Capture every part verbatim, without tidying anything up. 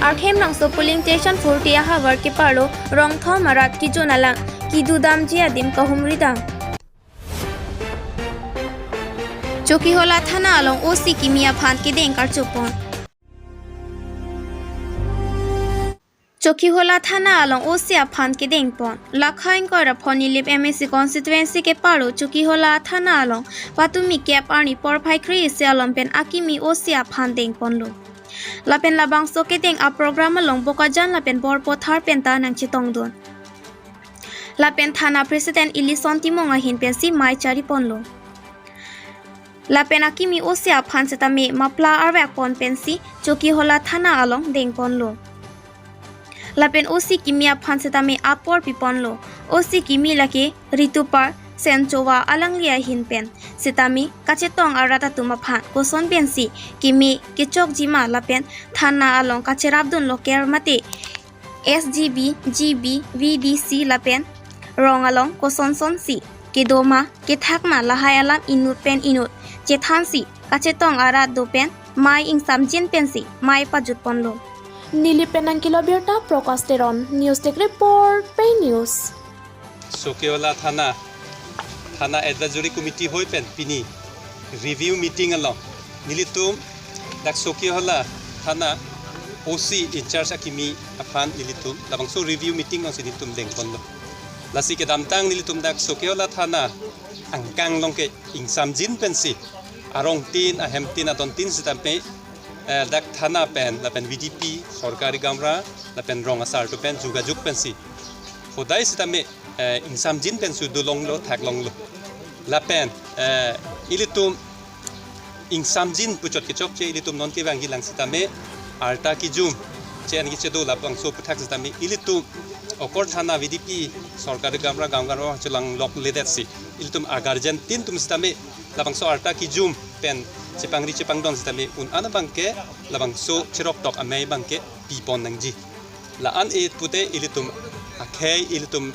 Arthemlangso polling station forty ahavar keparlo rong thom arat kejun alang kedodamji adim kahumridam. Chokihola Thana along O C kimi aphan kedeng karchopon. Chokihola Thana along O C aphan kedengpon. Lakha ingkoi ra pho Nilip M A C constituency keparlo Chokihola Thana along patumi kep arni porphai kre-isi along pen akimi O C aphan dengponlo. Lapen labangso kedeng aprogram along Bokajan lapen Borpathar penta nangchetongdun. Lapen Thana President Elison Timung ahin pensi mei chariponlo. Lapen akimi O C aphan setame mapla arvekpon pensi Chokihola Thana along dengponlo. Lapen O C kimi aphan setame apor piponlo. O C kimi lake Ritupar Senchowa alangli ahin pen setame kachetong arat atum aphan koson pensi kimi kechokjima lapen Thana along kacherapdun local mate S G B, G B, V D C lapen rong along kosonsonsi kedoma kethakma lahai alam inut pen inut chethansi kachetong arat do pen mei ingsamjin pensi mei pajutponlo. Nilip pen nangkelo birta Prakash Teron, News Desk Report, Pei News. Chokihola Thana, Thana Advisory Committee hoi pen pini review meeting along nelitum dak Chokihola Thana O C in charge akimi aphan nelitum labangso review meeting alongsi nelitum dengponlo. Lasi kedamtang nelitum dak Chokihola Thana angkang along ke ingsamjin pensi arong tin, ahem tin, adon tin setame, eh, dak Thana pen lapen V D P, sorkari gaonbura lapen rong asar atum pen jogajog pensi hodai setame, eh, ingsamjin pensi dolonglo, thaklonglo. Lapen, eh, ilitum ingsamjin puchot kechokche ilitum non kevangji lang setame arta kejum che-en kechedo labangso aputhak setame ilitum okor Thana V D P sorkari gaonbura gaon gaon chelang lok ledetsi ilitum a-guardian tin atum setame labangso arta kejum pen chepangri chepangdon setame un-an abangke labangso cheroktok amei abangke pipon nangji. La-an e pute ilitum akhei ilitum,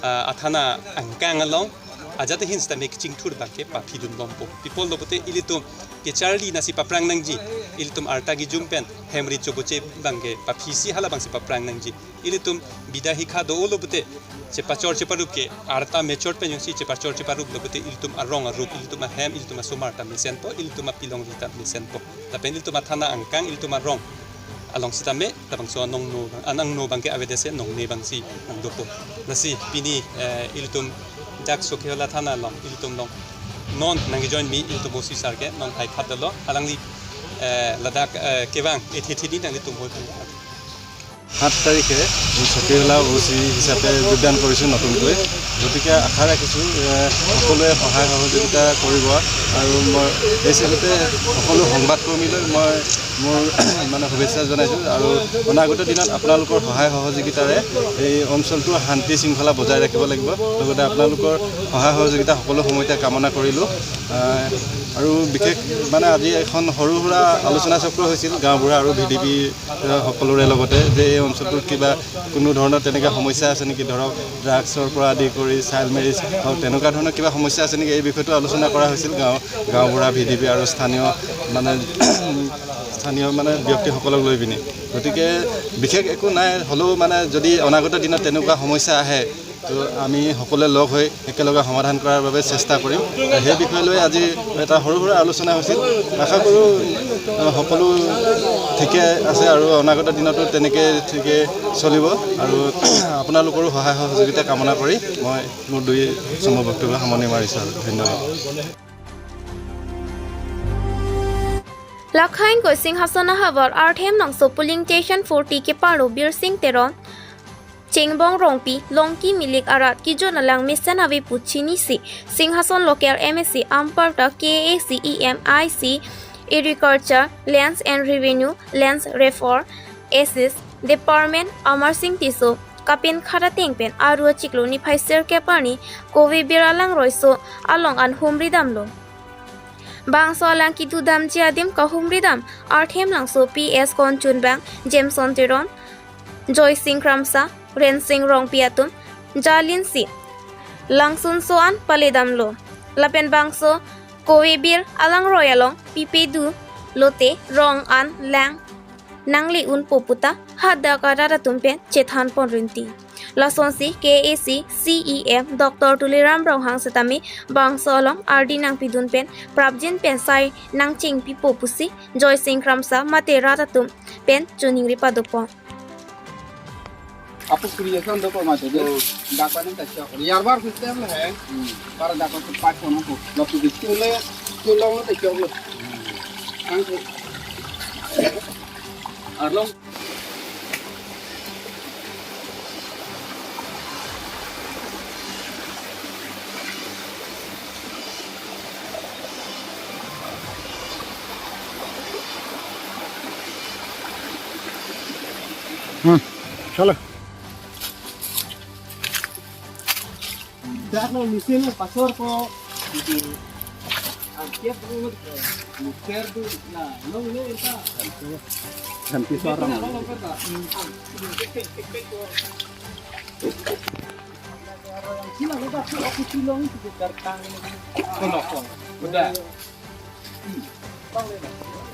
ah, athana angkang along ajat ahin setame kechingthur abangke paphidunbompo. Pi apotlo pute ilitum kecharli nasi paprang nangji. Ilitum arta kejum pen hem rit choboche abangke paphisi halabangsi paprang nangji. Ilitum bida hikha dolo pute chepachor cheparup ke arta mechor pen jongsi chepachor cheparuplo pute ilitum arong arup, ilitum ahem, ilitum asomar ta mesenpo, ilitum apilongri ta mesenpo. Lapen ilitum athana angkang, ilitum arong along setame labangso anong no, anang no abangke avedetsi anong ne abangsi nangdopo. Lasi pini, eh, ilitum dak Chokihola Thana along, ilitum along non nangkejoin mi ilitum O C sir ke non hai khat dolo, alangli, eh, ladak, eh, kevang ethe the ni nanglitum hoi phang. সাত তাৰিখে এই চকীহোলা অ' চি হিচাপে যোগদান কৰিছোঁ নতুনকৈ। গতিকে আশা ৰাখিছোঁ, এ, সকলোৱে সহায় সহযোগিতা কৰিব। আৰু মই এই চেগতে সকলো সংবাদকৰ্মীলৈ মই মোৰ মানে শুভেচ্ছা জনাইছোঁ। আৰু অনাগত দিনত আপোনালোকৰ সহায় সহযোগিতাৰে এই অঞ্চলটোৰ শান্তি শৃংখলা বজাই ৰাখিব লাগিব। লগতে আপোনালোকৰ সহায় সহযোগিতা সকলো সময়তে কামনা কৰিলোঁ। আহ, আৰু বিশেষ মানে আজি এখন সৰু সুৰা আলোচনা চক্ৰ হৈছিল গাঁওবুঢ়া আৰু ভি ডি পি সকলোৰে লগতে, যে এই অঞ্চলটোত কিবা কোনো ধৰণৰ তেনেকুৱা সমস্যা আছে নেকি, ধৰক ড্ৰাগছৰ পৰা আদি কৰি চাইল্ড মেৰিজ হওক, তেনেকুৱা ধৰণৰ কিবা সমস্যা আছে নেকি, এই বিষয়টো আলোচনা কৰা হৈছিল গাঁও, গাঁওবুঢ়া, ভি ডি পি আৰু স্থানীয় মানে স্থানীয় মানে ব্যক্তিসকলক লৈ পিনি। গতিকে বিশেষ একো নাই, হ'লেও মানে যদি অনাগত দিনত তেনেকুৱা সমস্যা আহে, তো আমি সকলোৱে লগ হৈ একেলগে সমাধান কৰাৰ বাবে চেষ্টা কৰিম। সেই বিষয় লৈ আজি এটা সৰু সুৰা আলোচনা হৈছিল। আশা কৰোঁ, আহ, সকলো ঠিকে আছে আৰু অনাগত দিনতো তেনেকে ঠিকে চলিব। আৰু আপোনালোকৰো সহায় সহযোগিতা কামনা কৰি মই মোৰ দুই চমু বক্তব্য সামৰণি মাৰিছোঁ আৰু ধন্যবাদ। Lakha ingkoi Singhason ahavar Arthemlangso polling station forty keparlo Birsing Teron, Chengbong Rongpi, Longki Milik arat kejun alang mesen ave pu chinisi Singhason local M A C, amparta K A A C E M, I C, Agriculture, Lands and Revenue, Lands Reform, Assist Department Amar Sing Tisso kapinkhat ateng pen aru achiklo niphai sirkep arni Kovebir alangroiso along an humridamlo. Bangso alang kedodamji adim kahumridam Arthemlangso P S konchunbang Jameson Teron, Joysing Kramsa, Rensing Rongpi atum jalinsi langsunso an paledamlo. Lapen bangso Kovebir alangroi along pipedu lote rong an lang nangle unpo puta hadak arat atum pen chethan pon rinti. Lasonsi K A A C C E M Doctor Tuliram Ronghang setame bangso along ardi nangpidun pen prapjin pen sai nangchengpipo pusi Joysing Kramsa mate rat atum pen choningri padopon. Apo creation do ko mate de. Hmm. Daka ni ta chok. Yarbar system le hai. Hmm. Para daka ko pipe kono ko. Lo tu di chule, chulong lo ta chok lo. Hmm. Ang ko. Arlong. Hmm, chalo. Dak lo mesin lo pasor ko. Angkiat dulu, muter dulu. Nah, lo ini kita. Ganti suara. Nah, lo, lo, lo. Sila lo dak aku silong itu kartang ini. Kono, kono. Udah. Hmm. Bang, le, bang.